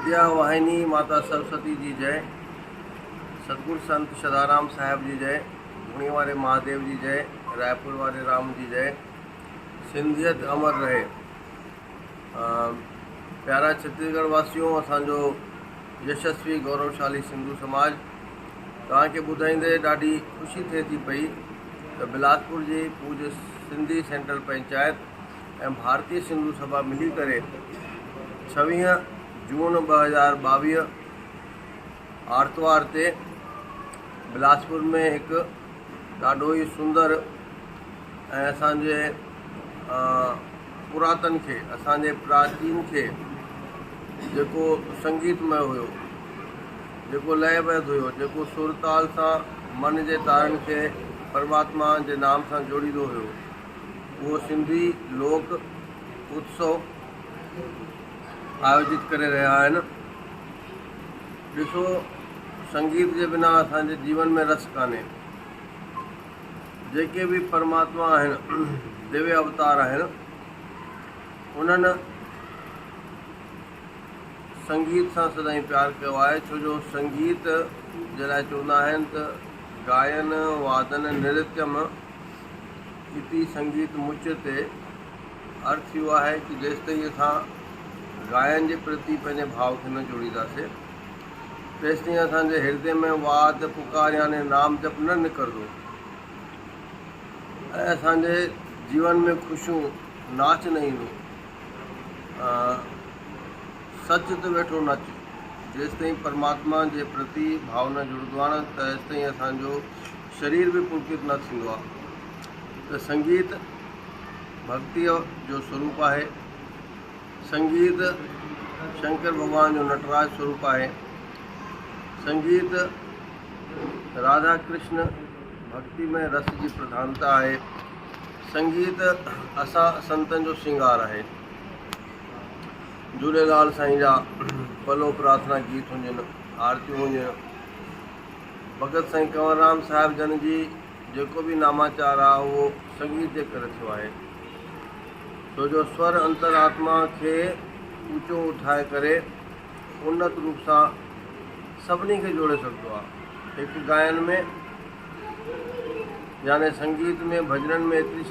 وديا واهني ماتا سرسوتي جي جئي، ستگرو سنت شدارام صاحب جي جئي، ڌوڻي واري مهاديو جي جئي، رائپور واري رام جي جئي، سنڌيت امر رهي. پيارا ڇتيسڳڙهه واسيو، اسان جو يشسوي گوروشالي سنڌو سماج توهان کي ٻڌائيندي ڏاڍي خوشي ٿئي ٿي پئي ته بلاسپور جي پوڄ سنڌي سينٽرل پنچائت ۽ ڀارتي سنڌو سڀا ملي ڪري 26 جون 2022 آرتوار تي بلاسپور ۾ هڪ ڏاڍو ئي سندر ۽ اسان جي پراتن کي، اسان جي پراچين کي جيڪو سنگيتمئي هيو، جيڪو لئه بڌ هيو، جيڪو سر تال سان من جي تارن کي پرماتما جي نام سان جوڙيندو هيو، اهو سنڌي لوڪ اتسو آيوجت ڪري رهيا آهن. ڏسو سنگيت جي بنا اسان جي جيون ۾ رس ڪانهي. جيڪي به پرماتما آهن، دويه اوتار آهن، انهن سنگيت سان سدائين پيار ڪيو آهي، ڇو جو سنگيت جي لاء چوندا آهن ته گاين وادن نرتيم اتي سنگيت مچ تي. ارٿ اهو آهي ڪه جيستائين اسان گاين جي پرتي پنهنجي ڀاو کي نه جوڙينداسين، تيستائين اسان جي هردي ۾ واد، پڪار يعني نام جپ نه نڪرندو ۽ اسان جي جيون ۾ خوشيون، ناچ نه ايندو. سچ ته ويٺو نچ. جيستائين پرماتما جي پرتي ڀاو نه جڙندو آهي نه، تيستائين اسان جو شرير به پلڪت نه ٿيندو آهي. ته سنگيت ڀڳتيء جو سروپ آهي. سنگيت شنڪر ڀڳوان جو نٽراج سروپ آهي. سنگيت راڌا ڪرشن ڀڳتي ۾ رس جي پرڌانتا آهي. سنگيت اسان سنتن جو سينگار آهي. جهوليلال سائين جا پلو پرارٿنا گيت هجن، آرتيون هجن، ڀڳت سائين ڪنور رام صاحب جن جي جيڪو به ناماچار آهي اهو سنگيت جي ڪري ٿيو آهي. ڇو جو سور انتر آتما کي اوچو اٿائي ڪري انت روپ سان سڀني کي جوڙي سگهندو آهي. هڪ گائن ۾ يعني سنگيت ۾ ڀڄنن ۾ ايتري